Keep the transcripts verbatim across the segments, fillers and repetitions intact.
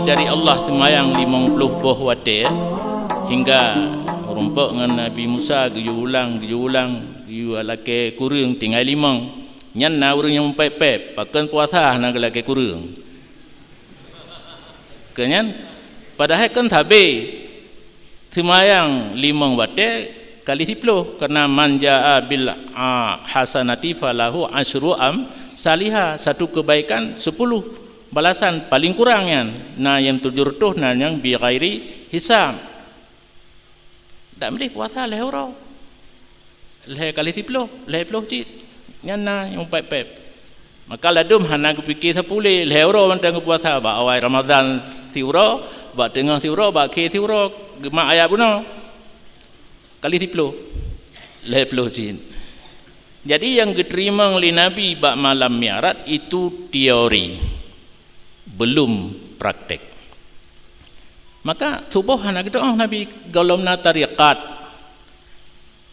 Dari Allah seumayang limong ploh boh watée, hingga meurumpok ngon Nabi Musa geuyue ulang, geuyue ulang, geuyue lakée kureueng tinggai limong. Nyan na ureuëng nyang meupéb-péb, pakon puasa hana geulakée kureueng. Keunyan, padahai kan sabe seumayang limong watée kali siploh, karena man jaa bil, a, hasanati falahu asyru am saliha, satu kebaikan sepuluh balasan paling kurang nyan, na nyang tujoh reutôh na nyang bi ghairi hisab. Dak meudeh puasa lhée uroe. Lhée kali siploh, lhée ploh cit. Nyan na nyang péb-péb. Maka ladum hana geupike sapeue lé, lhée uroe mantong geupuasa, bak awai Ramadan siuroe, bak teungoh siuroe, bak akhé siuroe, geumat ayat bunoe. Kali siploh, lhée ploh cit. Jadi nyang geuteurimong lé Nabi bak malam Mi'raj itu teori, belum praktek. Maka suboh hana geutu'oh Nabi gohlom na tarekat.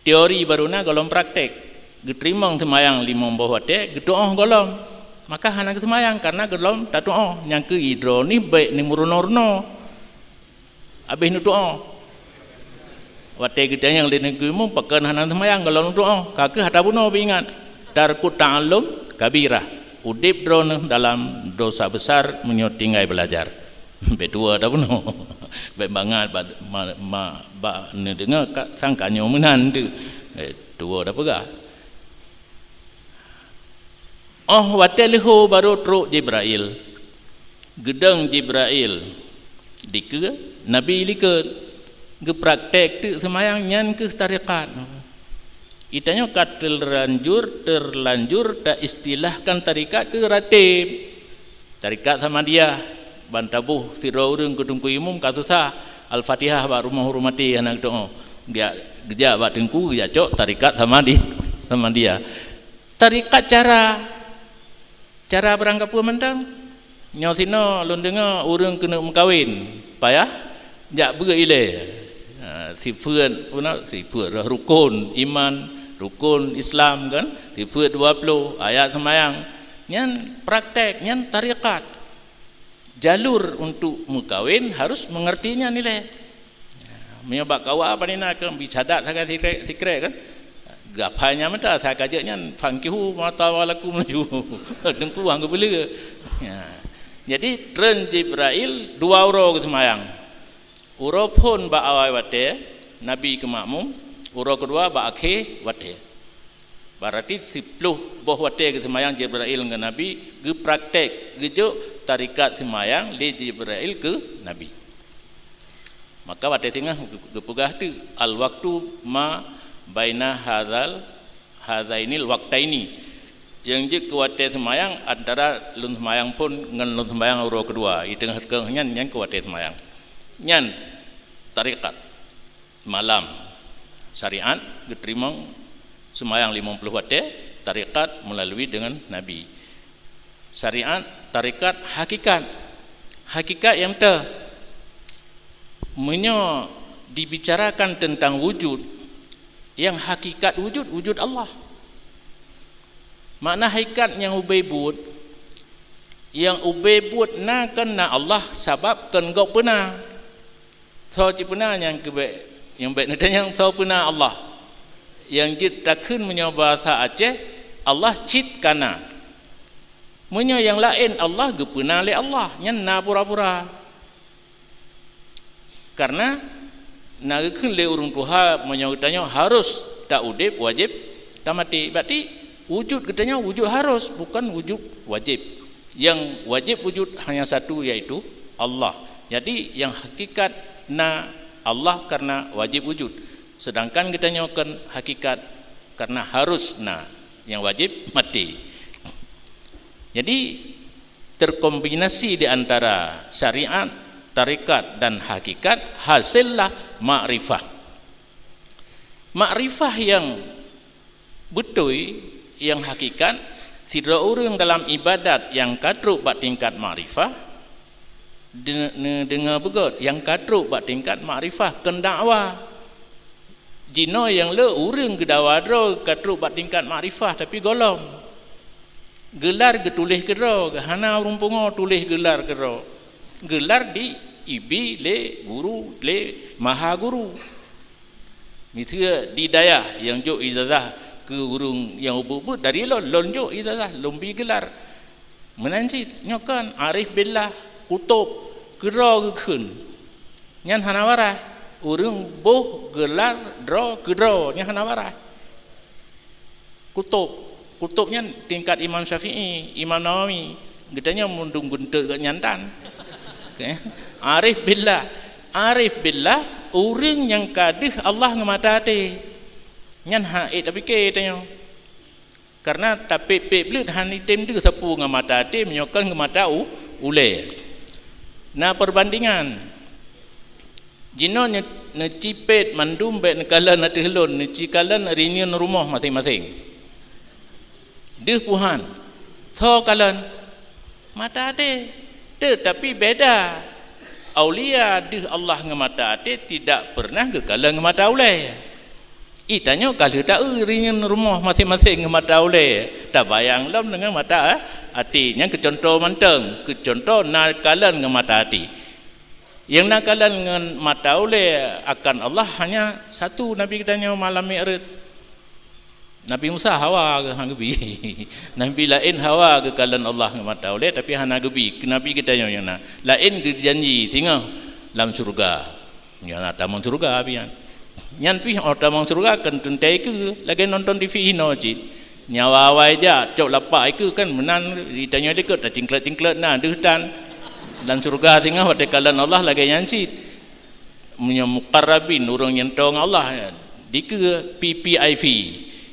Teori barô na gohlom praktek. Geuteurimong seumayang limong boh watée geutu'oh gohlom. Maka hana geuseumayang karena gohlom tatu'oh, nyang keu idroe nih bék neumeurunoe-runoe. Habéh neutu'oh. Watée geutanyong lé Teungku Imum, pakon hana seumayang gohlom neutu'oh, ka kheueh ata bunoe beuingat. Tarkut ta'allum kabirah. Udeb droeneuh dalam dosa besar meunyoe tinggai belajar. Bék tuwoe ata bunoe. Bék bangat bak ma, ma, bak neudeungoe ka, sangka nyoe meunan tu. Eh, tuwoe ata peugah. Óh watée leuhô barô trok Jibrail. Geudong Jibrail dikeue, Nabi likot. Geupraktek teuk seumayang, nyan kheueh tarekat. Geutanyoe ka terlanjur, terlanjur taistilahkan tarekat keu rateb. Tarekat Samadiyah, ban taboh sidroe ureuëng keu Teungku Imum ka susah. Al-Fatihah bak rumoh ureuëng maté hana geutu'oh. Geujak, geujak bak teungku, geujak cok tarekat Samadi, Samadiyah. Tarekat cara, cara barangkapeue mantong. Nyoe sinoe lôn deungoe ureuëng keuneuk meukawen, payah jak beuet ilée. Ha, sifeuet, peue, sifeuet rukon iman, rukon Islam kan, sifeuet dua ploh, ayat seumayang. Nyan praktek, nyan tarekat. Jalur untuk meukawen harus mengerti nyan ilée. Meunyoe bak K U A panina keu bisadat sagai sikrek, sikrek kan. Geuhafai nyan meuta, sagai jeuet nyan, "Fankihu ma taba lakum," laju. Teungku han geupeuleueh. Ya. Jadi, treun Jibrail dua uroe geuseumayang. Uroe phon bak awai watée, Nabi keu makmum, uroe keudua bak akhé watée. Berarti siploh boh watée geuseumayang Jibrail ngon Nabi, geupraktek, geujok tarekat seumayang lé Jibrail keu Nabi. Maka watée singoh geupeugah teuk, "Al-waqtu ma baina hadzal, hadzainil waqtaini." Nyang jeuet keu watée seumayang antara lôn seumayang phon ngon lôn seumayang uroe keudua, di teungoh-teungoh nyan, nyan keu watée seumayang. Nyan tarekat malam. Syariat geuteurimong seumayang limong ploh watée, tarekat meulalu deungon Nabi. Syariat, tarekat, hakikat. Hakikat nyang teuh, meunyoe dibicarakan teuntang wujud, nyang hakikat wujud, wujud Allah. Makna hakikat nyang ubé buet, nyang ubé buet na kon na Allah sabab kon Gobnyan peuna. Soe cit peuna nyang keubek, nyang bék neutanyong soe peuna Allah. Nyang jeuet takheun meunyoe bahasa Aceh, Allah cit ka na. Meunyoe nyang laén Allah geupeuna lé Allah, nyan na pura-pura. Karena na geukheun lé ureuëng tuha meunyoe geutanyoe harus ta udeb, wajéb ta maté. Berarti wujud geutanyoe wujud harus, bukan wujud wajéb. Nyang wajéb wujud hanya satu, yaitu Allah. Jadi, nyang hakikat na Allah karena wajéb wujud. Sedangkan geutanyoe kon hakikat karena harus na, nyang wajéb maté. Jadi, terkombinasi di antara syariat, tarekat, dan hakikat, hasillah makrifah. Makrifah nyang beutôi, nyang hakikat, sidroe ureuëng dalam ibadat nyang ka trok bak tingkat makrifah, de-, neudeungoe beugét, nyang ka trok bak tingkat makrifah keu dakwa. Jinoe nyang le ureuëng geudakwa droe ka trok bak tingkat makrifah, tapi gohlom. Geular geutuléh keudroe, hana ureuëng pungo tuléh geular keudroe. Gelar di ibi lé guru, lé maha guru. Miseue di dayah nyang jok ijazah keu ureuëng nyang ubit-ubit dari lôn, lôn jok ijazah, lôn bi gelar. Meunan cit nyoe kan arif billah, kutub, keudroe geukheun. Nyan hana warai. Ureuëng boh gelar droe keudroe, nyan hana warai. Kutub, kutub nyan tingkat Imam Syafi'i, Imam Nawawi. Geutanyoe mundum gunteuk geuh nyan tan. Oke. Arif billah, arif billah ureuëng nyang ka deuh Allah ngon mata até. Nyan hana ék tapike tanyoe. Karena tapék-pék bleuet hana tem deuh sapeue ngon mata até, meunyoe kon ngon mata u-, ulée. Na perbandingan. Jinoe nye-, neucipet mandum bék neukalon ateueh lôn, neuci kalon rinyeun rumoh maséng-maséng. Deuh puhan, tho kalon mata até. Tetapi beda. Aulia deuh Allah ngon mata até tidak pernah geukalon ngon mata ulée. Itanyoe ka lheueh taeu rinyeun rumoh maséng-maséng ngon mata ulée. Tabayang lom deungon mata até. Nyang keucuntoh mantong, keucuntoh na kalon ngon mata até. Nyang na kalon ngon mata ulée akan Allah hanya satu Nabi geutanyoe malam Mi'raj. Nabi Musa hawa geuh han geubi. Nabi laén hawa geukalon Allah ngon mata ulée, tapi hana geubi. Nabi geutanyoe nyang na. Laén geujanji singoh lam syeuruga. Nyan na tamong syeuruga pian. Nyan pih oh tamong syeuruga kon teuntée keue lagée nonton T V inoe cit. Nyawa awai jak cok lapak ikeue kan meunan, itanyoe likot tacingklet-cingklet na deuh tan. Lam syeuruga singoh watée kalon Allah lagée nyan cit. Meunyoe muqarrabin, ureuëng nyang toe ngon Allah, dikeue P P I P.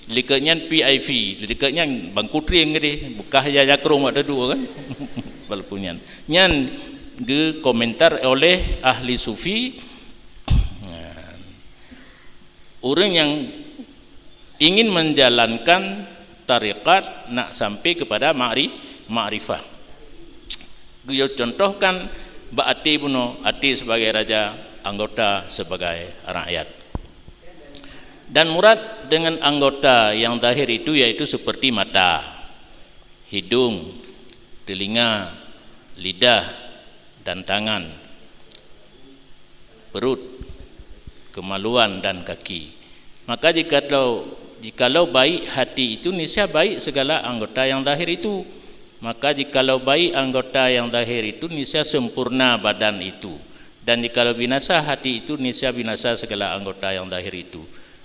Likot nyan P I P, likot nyan bangku trieng geude, beukah ya jakrong wak teuduk kan. Walaupun nyan. Nyan geukomentar oleh ahli sufi. Ureuëng nyang ingin menjalankan tarekat nak sampai kepada ma'ri-, makrifah. Geuyue contohkan bak até bunoe, até sebagai raja, anggota sebagai rakyat. Dan murad dengan anggota yang zahir itu yaitu seperti mata, hidung, telinga, lidah, dan tangan, perut, kemaluan, dan kaki. Maka jikalau, jikalau baik hati itu, niscaya baik segala anggota yang zahir itu. Maka jikalau baik anggota yang zahir itu, niscaya sempurna badan itu. Dan jikalau binasa hati itu, niscaya binasa segala anggota yang zahir itu.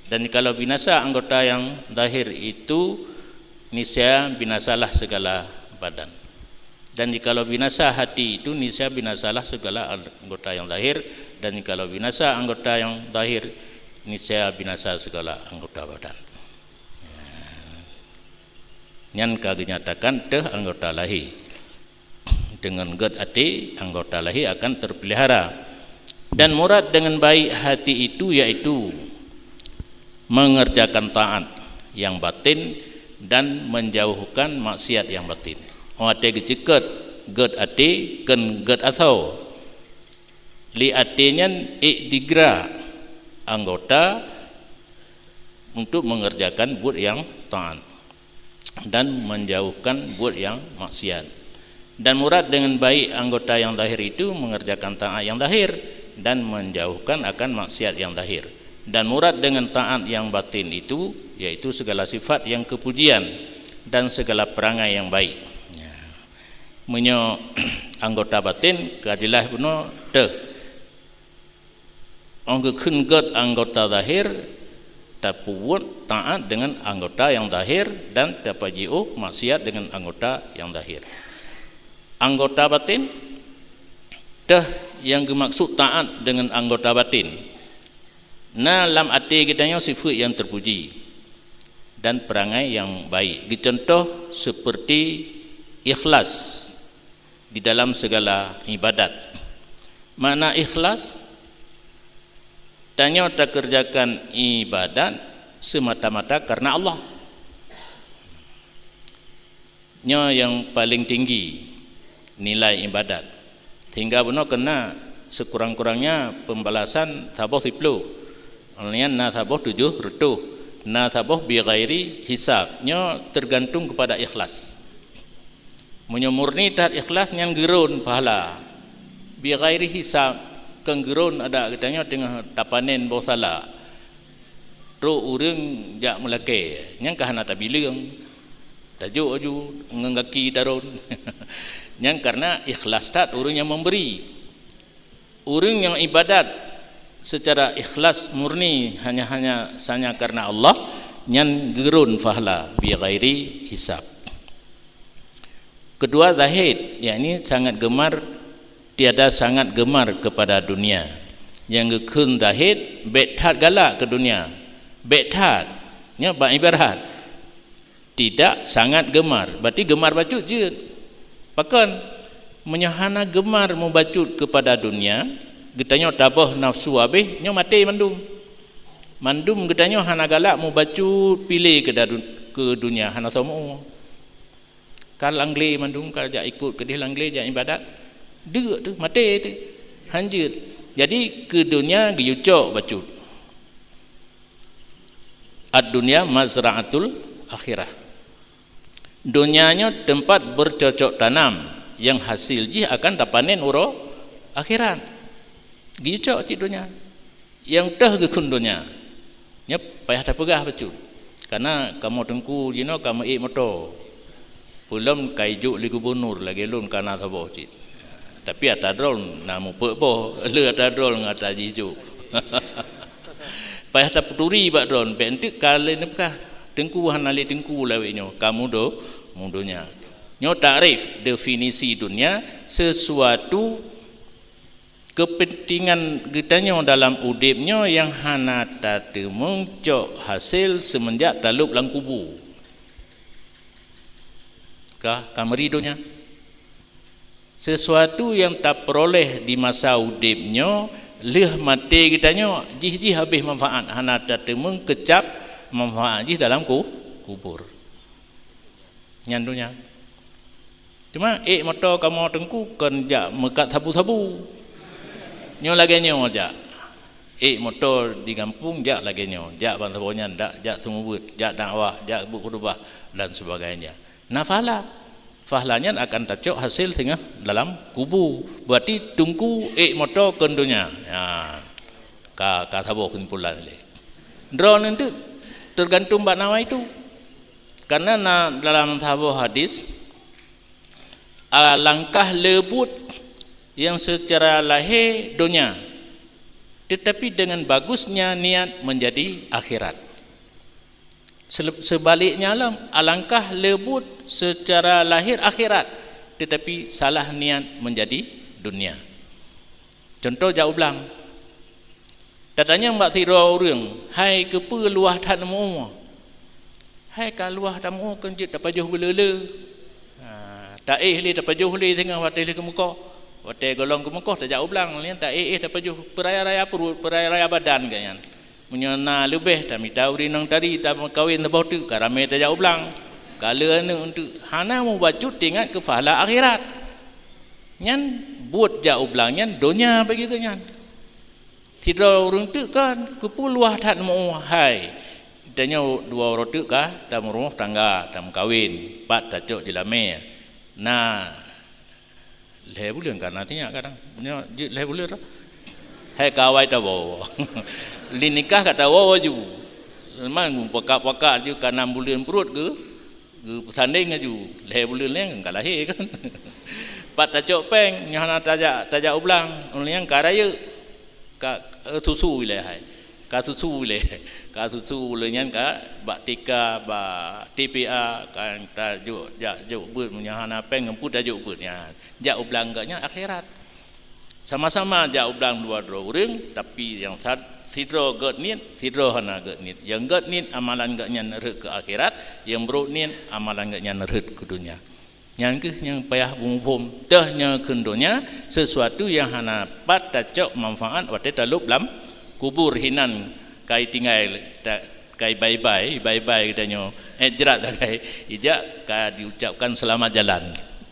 Dan jikalau binasa anggota yang zahir itu, niscaya binasalah segala badan. Dan jikalau binasa hati itu, niscaya binasalah segala anggota yang zahir. Dan jikalau binasa anggota yang zahir, niscaya binasa segala anggota badan. Nyan ka geunyatakan teuh anggota lahé. Dengan gét até, anggota lahé akan terpelihara. Dan murad dengan baik hati itu yaitu mengerjakan taat yang batin dan menjauhkan maksiat yang batin. Oh até geuceuket gét até, kon gét asoe. Lé até nyan ék digerak anggota untuk mengerjakan buet yang taat dan menjauhkan buet yang maksiat. Dan murad dengan baik anggota yang zahir itu mengerjakan taat yang zahir dan menjauhkan akan maksiat yang zahir. Dan murad dengan taat yang batin itu yaitu segala sifat yang kepujian dan segala perangai yang baik. Ya. Meunyoe anggota batin ka jeulaih bunoe teuh. Ong geukheun gét anggota zahir, tapeubuet taat dengan anggota yang zahir dan tapajiôh maksiat dengan anggota yang zahir. Anggota batin, teuh nyang geumaksud taat dengan anggota batin. Na lam até geutanyoe sifeuet nyang teupuji dan perangai nyang baik. Geucontoh seperti ikhlas di dalam segala ibadat. Makna ikhlas, tanyoe takeureujakan ibadat semata-mata karena Allah. Nyoe nyang paleng tinggi nilai ibadat. Sehingga bunoe keunan sekurang-kurangnya pembalasan saboh siploh. Nyan na saboh tujoh reutôh, na saboh bighairi hisab. Nyoe tergantung kepada ikhlas. Meunyoe murni that ikhlas nyan geuron pahala. Bi ghairi hisab, keu geuron adak geutanyoe teungoh tapanen boh salak. Trok ureuëng jak meulakée, nyang ka hana tabileueng. Tajok aju ngon gaki taron. Nyang karena ikhlas that ureuëng nyang memberi. Ureuëng nyang ibadat secara ikhlas murni hanya-hanya sanya karena Allah, nyan geuron pahala bi ghairi hisab. Kedua, zahid, yakni sangat gemar, tiada sangat gemar kepada dunia. Nyang geukheun zahid, bék that galak keu dunia. Bék that, nyoe bak ibarat. Tidak sangat gemar, berarti gemar bacut jeuet. Pakon? Meunyoe hana gemar mubacut kepada dunia, geutanyoe taboh nafsu habéh, nyoe maté mandum. Mandum geutanyoe hana galak mubacut piléh keu dadu-, keu dunia, hana soe meu. Ka langlé mandum, ka jak ikot keudeh langlé, jak ibadat. Deuk teuh, maté teuh. Hanjeuet. Jadi, keu dunia geuyue cok bacut. Ad-dunya mazra'atul akhirah. Donya nyoe teumpat beucocok tanam, nyang hasil jih akan tapanen uroe akhirat. Geuyue cok cit donya. Nyang teuh geukheun donya. Nyoe payah tapeugah bacut. Karena kamoe teungku jinoe kamoe ék moto. Peulom ka ijok lé gubunur lagée lôn ka na saboh cit. Tapi ata droe na mupeuk boh, le ata droe ngon ata jih jok. Payah tapeuturi bak droe, bék enteuk ka lé neupeugah, teungku hana lé teungku lawét nyoe, ka mudo-, mudonya. Nyoe takrif, definisi dunia, sesuatu kepentingan geutanyoe dalam udeb nyoe nyang hana tateumeung cok hasé seumeunjak talôb lam kubu. Ka, ka meuri donya. Sesuatu nyang tapeuroleh di masa udeb nyoe, lheueh maté geutanyoe, jih-jih habéh manfaat, hana tateumeung keucap manfaat jih dalam ku-, kubur. Nyan donya. Cuma ék moto kamoe teungku kon jak meukat sabu-sabu. Nyoe lagée nyoe jak. Ék moto di gampông jak lagée nyoe, jak ban saboh nyan, jak, jak seumeubeuet, jak dakwah, jak buet khutubah dan sebagainya. Na pahala. Pahala nyan akan tacok hasé singoh dalam kubu. Berarti teungku ék moto kon donya. Ya. Ka, ka saboh kesimpulan lé. Droeneuh teuk teugantung bak nawaitu. Karena na dalam saboh hadis, alangkah le buet nyang seucara lahé donya, tetapi dengan bagusnya niat menjadi akhirat. Sel-, sebaliknya lom, alangkah le buet seucara lahé akhirat, tetapi salah niat menjadi dunia. Contoh jak u blang. Tatanyong bak sidroe ureuëng, "Hai, keupeue luwah that meu-ueh?" "Hai, ka luwah that meu-ueh kon jeuet tapajoh beuleule." Ha, taéh lé tapajoh lé singoh watée lheueh keumeukoh. Watée gohlom keumeukoh tajak u blang, nyan taéh-éh tapajoh peuraya-raya pruet, peuraya-raya badan geuh nyan. Meunyoe na leubeh, tamita ureuëng inong tari, tameukawen saboh teuk, ka ramé tajak u blang. Ka le aneuëk eunteuk, hana mubacut teuingat keu pahala akhirat. Nyan buet jak u blang nyan donya bagi geuh nyan. Sidroe ureuëng teuk kan, keupeue luwah that meu-ueh hai. Tanyoe dua uroe teuk ka tameurumoh tangga, tameukawen, pat tacok jilamé. Na lhée buleuen ka na sinyak kadang. Nyoe jeuet lhée buleuen dah. Hai ka awai tawoe. Lé nikah ka tawoe aju. Memang pakak-pakak aju ka nam buleuen pruet geuh. Geupeusandeng aju, lhée buleuen lé ka lahé kan. Pat tacok péng, nyoe hana tajak, tajak u blang, ulôn nyang ka rayeuk, ka, eh, susu ilée hai. Ka susu ilée, ka susu ulôn nyan ka bak T K, bak T P A, ka tajok, jak jok beuet, meunyoe hana péng, ngon peue tajok beuet nyan. Jak u blang geuh nyan akhirat. Sama-sama jak u blang dua droe ureuëng, tapi nyang sa-, sidroe gét niet, sidroe hana gét niet. Nyang gét niet amalan geuh nyan rhot keu akhirat, nyang brok niet amalan geuh nyan rhot keu donya. Nyan kheueh nyang payah beumuphom. Teuh nyoe kheun donya, sesuatu nyang hana pat tacok manfaat watée talôb lam kubur hinan kai tinggai ta-, kai bye-bye, bye-bye geutanyoe. Eh, jrat sagai. Ijak ka diucapkan selamat jalan.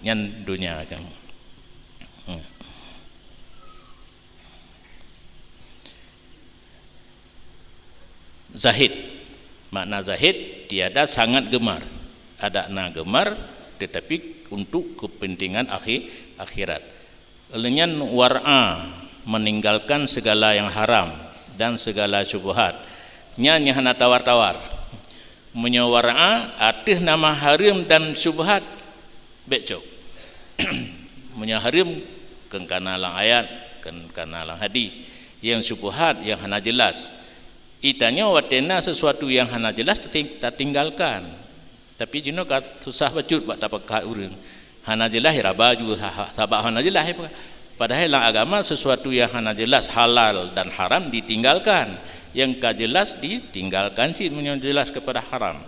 Nyan donya kan. Zahid. Makna zahid, tiada sangat gemar. Ada na gemar, tetapi untuk kepentingan akhir, akhirat. Lheueh nyan wara', meninggalkan segala yang haram dan segala syubhat. Nyan nyang hana tawar-tawar. Meunyoe wara' ateueh nama hareuem dan syubhat, bék cok. Meunyoe hareuem, kheun kana lam ayat, kheun kana lam hadih. Nyang syubhat, nyang hana jeulaih. Geutanyoe watée na sesuatu nyang hana jeulaih, tating-, tatinggalkan. Tapi jinoe ka susah bacut bak tapeugah ureuëng. Hana jeulaih, raba ju ha-, ha-, sabab hana jeulaih. Padahai lam agama sesuatu nyang hana jeulaih halal dan haram ditinggalkan. Nyang ka jeulaih ditinggalkan cit meunyoe jeulaih keupada haram.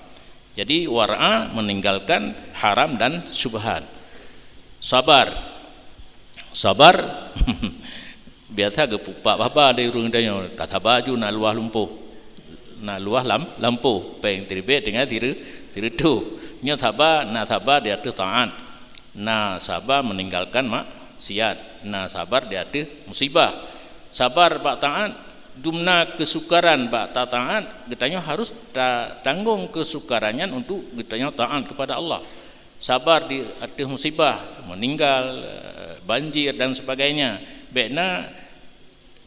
Jadi wara' meninggalkan haram dan syubhat. Sabar. Sabar. Biasa geupupak baba dari ureuëng tanyoe, ka saba ju na luwah lumpoh. Na luwah lam-, lampôh, péng siribée teungoh sire-, sireutôh. Nyoe saba, na saba di ateueh taát. Na saba meninggalkan maksiat. Na sabar di ateueh musibah. Sabar bak taát, dumna keusukaran bak tataát, geutanyoe harus ta-, tanggong keusukaran nyan untuk geutanyoe taát keupada Allah. Sabar di ateueh musibah, meninggal, eh, banjir dan sebagainya. Bék na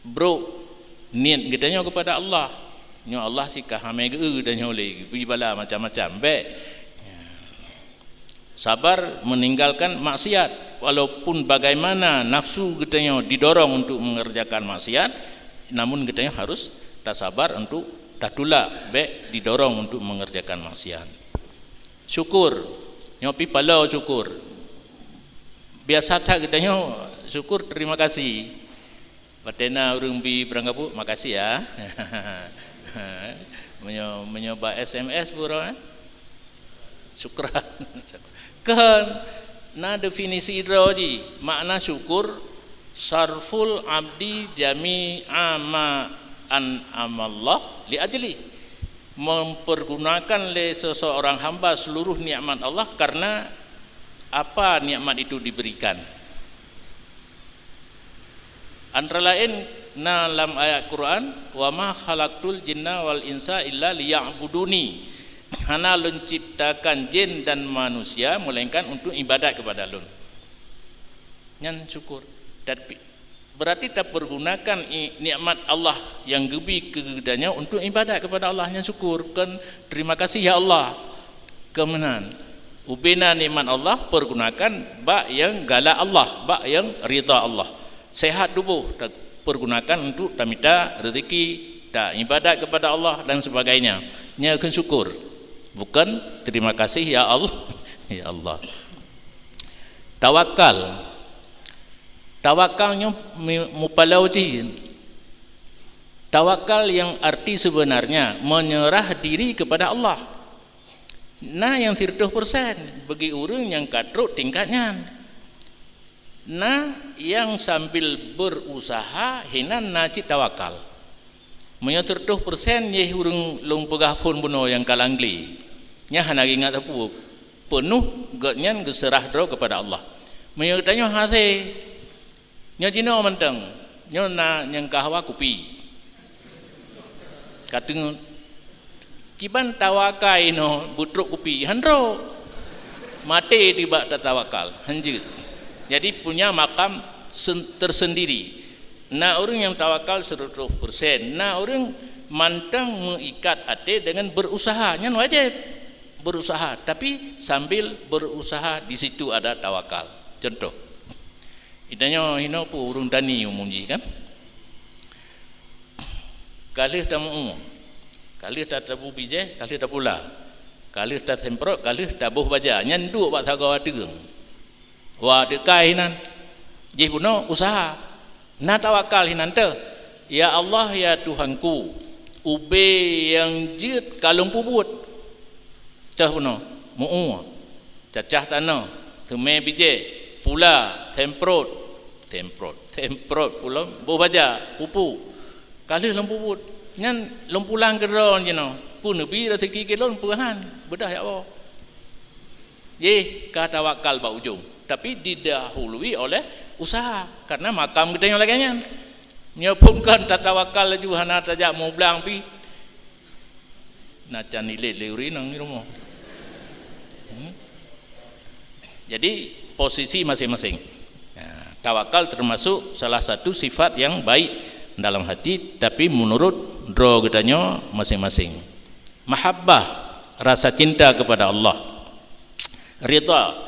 brok niet geutanyoe keupada Allah. Nyoe Allah sika hamé geu-eu dan nyoe lé geubri bala macam-macam. Bék. Sabar meninggalkan maksiat, walaupun bagaimana nafsu geutanyoe didorong untuk mengerjakan maksiat, namun geutanyoe harus tasabar untuk tatulak, bék didorong untuk mengerjakan maksiat. Syukur. Nyoe pih paloe syukur. Biasa that geutanyoe syukur terima kasih. Watée na ureuëng bi barang gabuk, "Makasih ya." Meunyoe, meunyoe bak S M S buroe, eh? Syukran. Kon na definisi droe jih. Makna syukur, sarful abdi jami'a ma an'amallah li ajli. Mempergunakan lé seseorang hamba seluruh nikmat Allah karena apa nikmat itu diberikan. Antara lain na lam ayat Quran, "Wa ma khalaqtul jinna wal insa illa liya'buduni." Hana lôn ciptakan jin dan manusia melainkan untuk ibadat kepada lôn. Nyan syukur. Tapi berarti tapergunakan i-, nikmat Allah nyang geubi keu geutanyoe untuk ibadat kepada Allah, nyan syukur. Kon terima kasih ya Allah. Keumeunang. Ubena nikmat Allah pergunakan bak nyang galak Allah, bak nyang ridha Allah. Sehat tuboh ta-, pergunakan untuk tamita rezeki, ta ibadat kepada Allah dan sebagainya. Nyan kheun syukur. Bukan terima kasih ya Allah. Ya Allah. Tawakal. Tawakal nyoe mi-, mupaloe jih. Tawakal nyang arti sebenarnya menyerah diri kepada Allah. Na nyang sireutôh persen bagi ureuëng nyang ka trok tingkat nyan. Na nyang sambil berusaha hinan na cit tawakal. Meunyoe sireutôh persen jih ureuëng lôn peugah phon bunoe nyang ka langli, nyan hana geuingat sapeue. Peunoh gobnyan geuseurah droe keupada Allah. Meunyoe geutanyoe hase, nyoe jinoe mantong, nyoe na nyang ka hawa kupi. Ka teungeut. Kiban tawakal inoe beutrok kupi, han trok. Maté dibak tatawakal, hanjeuet. Jadi punya makam sen-, tersendiri. Na ureuëng nyang tawakal seratus persen, na ureuëng mantong meuikat até dengan berusaha, nyan wajéb berusaha, tapi sambil berusaha di situ ada tawakal. Contoh, geutanyoe hinoe peue ureuëng tani umum jih kan? Ka lheueh tameu'ue, ka lheueh tatabu bijéh, ka lheueh tapula, ka lheueh tasemprot, ka lheueh taboh baja, nyan duek bak sagoe ateueng. Wa teukai hinan. Jih bunoe usaha. Na tawakal hinan teuh. Ya Allah, ya Tuhanku, ubé nyang jeuet ka lôn peubuet. Teuh bunoe, meu'ue, cacah tanoh, teumé bijéh, pula, semprot, semprot, semprot, pula, boh baja, pupu. Ka lheueh lôn peubuet. Nyan lôn pulang keudroe jinoe. Peue neubi rezeki keu lôn, peue han. Beudah ya Allah. Jih ka tawakal bak ujong, tapi didahului oleh usaha, karena makam geutanyoe lagée nyan. Nyoe phon kon tatawakal laju hana tajak mublang pih, na can ilét lé ureuëng inong di rumoh. Hmm? Jadi, posisi masing-masing. Nah, Tawakal termasuk salah satu sifat yang baik dalam hati, tapi menurut droe geutanyoe masing-masing. Mahabbah, rasa cinta kepada Allah. Ridha,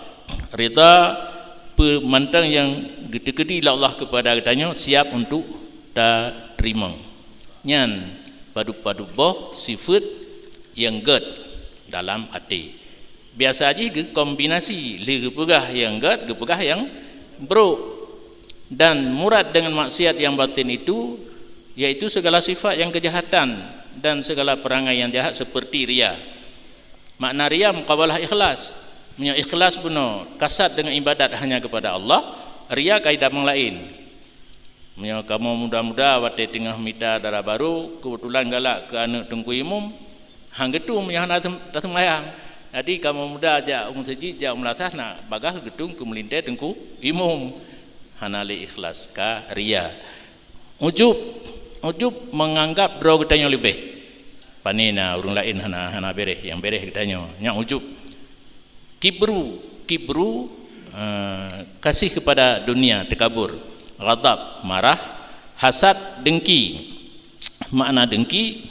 ridha peumantang nyang geuteukeudi lé Allah kepada geutanyoe siap untuk tateurimong. Nyan padub-padub boh sifeuet nyang gét dalam até. Biasa jih geukombinasi, lheueh geupeugah nyang gét, geupeugah nyang brok. Dan murad dengan maksiat yang batin itu, yaitu segala sifat yang kejahatan dan segala perangai yang jahat seperti ria. Makna ria mukabalah ikhlas. Meunyoe ikhlas bunoe, kasad dengan ibadat hanya kepada Allah, ria ka itamong laén. Meunyoe kamoe muda-muda watée teungoh mita dara barô, keubeutulan galak keu aneuëk teungku imum, han geutung meunyoe hana taseumayang. Jadi kamoe muda jak u meuseujid, jak u meulasah, na bagaih geutung keu meulintée teungku imum. Hana lé ikhlas, ka ria. Ujub, ujub menganggap droe geutanyoe leubeh. Pane na ureuëng laén hana, hana béréh, nyang béréh geutanyoe. Nyan ujub. Kibru, kibru, eh, kasih kepada dunia, takabur. Ghadab, marah. Hasad, dengki. Makna dengki,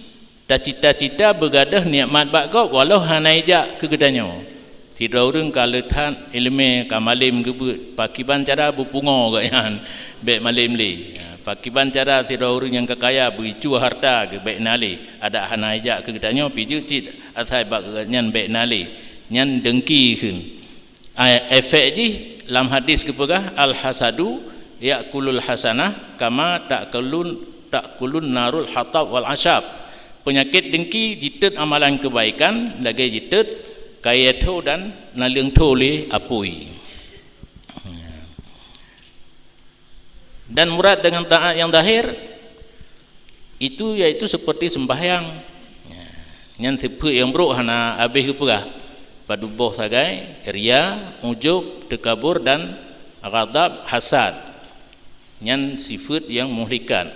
tacita-cita beugadôh nikmat bak gob walau hana ijak keu geutanyoe. Sidroe ureuëng ka le that iéleumé, ka malém geubeuet, pakiban cara beupungoe gobnyan, bék malém lé. Pakiban cara sidroe ureuëng nyang ka kaya beuicu hareuta geuh, bék na lé. Adak hana ijak keu geutanyoe, pijeuet cit asai bak gobnyan, bék na lé. Nyan dengki kheun. Ai, efek jih lam hadis geupeugah, "Al-hasadu ya'kulul hasanah kama ta'kulun, ta'kulun narul hatab wal asyab." Peunyakét dengki jitot amalan keubaikan lagée jitot kayée tho dan naleueng tho lé apui. Dan murad dengan taat yang zahir itu, yaitu seperti sembahyang. Nyan sifeuet nyang brok hana habéh geupeugah. Padub boh sagai, ria, ujub, takabur, dan ghadab, hasad. Nyan sifeuet nyang muhlikat.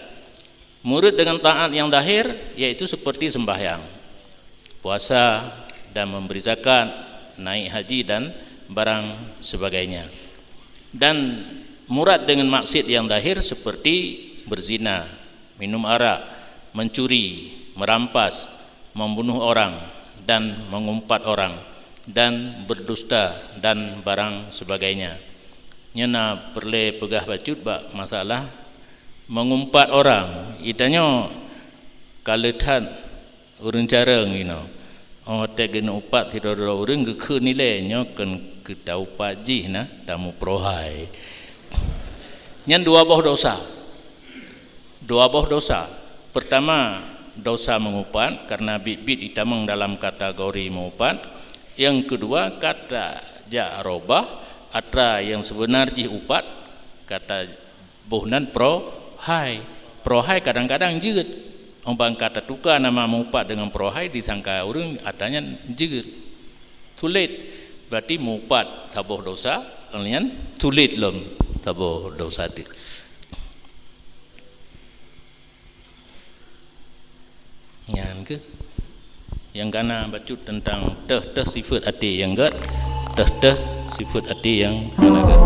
Murad dengan taat yang zahir, yaitu seperti sembahyang, puasa, dan memberi zakat, naik haji, dan barang sebagainya. Dan murad dengan maksiat yang zahir seperti berzina, minum arak, mencuri, merampas, membunuh orang, dan mengumpat orang, dan berdusta, dan barang sebagainya. Nyoe na peureulée peugah bacut bak masalah mengumpat orang. Geutanyoe ka le that ureuëng carông inoe. Óh watée geuneuupat sidroe-droe ureuëng geukheun ilée, nyoe kon keu taupat jih na, tamuprohai. Nyan dua boh dosa. Dua boh dosa. Pertama, dosa mengupat karena biet-biet itamong dalam kategori mengupat. Yang kedua, kata jak robah atra yang sebenar jih upat, kata boh nan pro hai. Pro hai kadang-kadang jeuet. Óh ban ka tatuka nama meuupat deungon pro hai, disangka ureuëng atra nyan jeuet. Sulet. Berarti meuupat saboh dosa, nyan sulet lom saboh dosa teuk. Nyan keuh nyang kana bacut teuntang teuh-teuh sifeuet até nyang gét, teuh-teuh sifeuet até nyang hana gét.